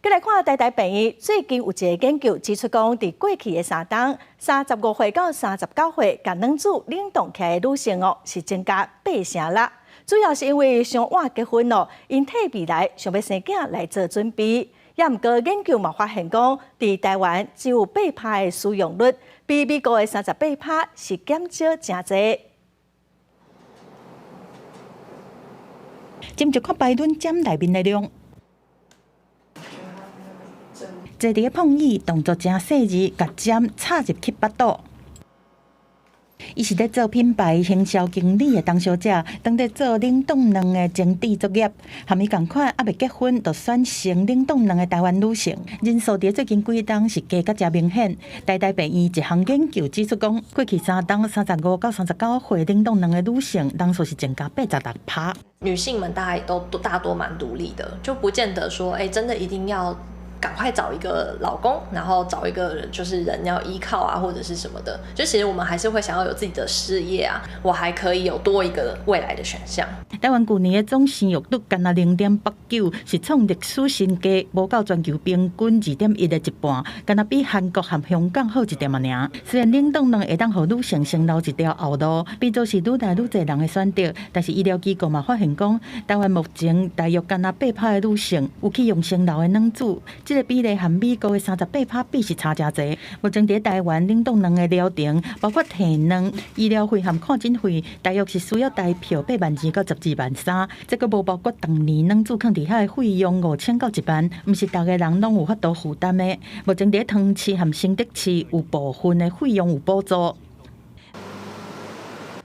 閣來看台大病院最近有一个研究指出講，佇過去的3冬，35歲到39歲，共卵子冷凍起來的女性哦，是增加八成六。主要是因為傷晚結婚咯，𪜶替未來想欲生囝來做準備。也毋過研究嘛發現講，佇台灣只有八趴的使用率，比美國的38趴是減少誠濟。斟酌看排卵針內面的量。坐佇咧膨椅，動作誠細膩，共針插入去腹肚。伊是咧做品牌行銷經理的董小姐，當咧做冷凍卵的精緻作業，和伊仝款猶未結婚就選先冷凍卵的台灣女性，人數佇最近幾冬是加甲誠明顯。台大病院一項研究指出講，過去三冬35到39歲冷凍卵的女性人數是增加86趴。女性們大概都大多蠻獨立的，就不見得說，欸，真的一定要趕快找一個老公，然後找一個就是人要依靠啊，或者是什麼的。就其實我們還是會想要有自己的事業啊，我還可以有多一個未來的選項。台灣舊年的總生育率干焦0.89，是創歷史新低，無夠全球平均2.1的一半，干焦比韓國和香港好一點仔爾。雖然冷凍卵會當予女性先留一條後路，變做是愈來愈濟人的選擇，但是醫療機構嘛發現講，台灣目前大約干焦8趴的女性有去用先留的卵子。這個比例和美國的38趴比是差誠濟。目前佇台灣冷凍卵的療程，包括提卵、醫療費和看診費，大約是需要台票8萬2到12萬3。這閣無包括當年卵子囥佇遐的費用5千到1萬，毋是逐个人攏有法度負擔的。目前佇桃園市和新竹市有部分的費用有補助。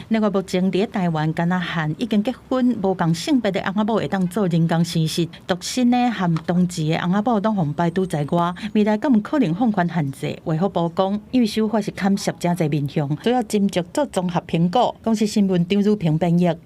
另外，目前佇台灣干焦限已經結婚、無仝性別的翁仔某會當做人工生殖，獨身的和同志的翁仔某攏予排除在外。未來敢有可能放寬限制？衛福部講，因為修法是牽涉誠濟面向，需要斟酌做綜合評估。公視新聞張如平編譯。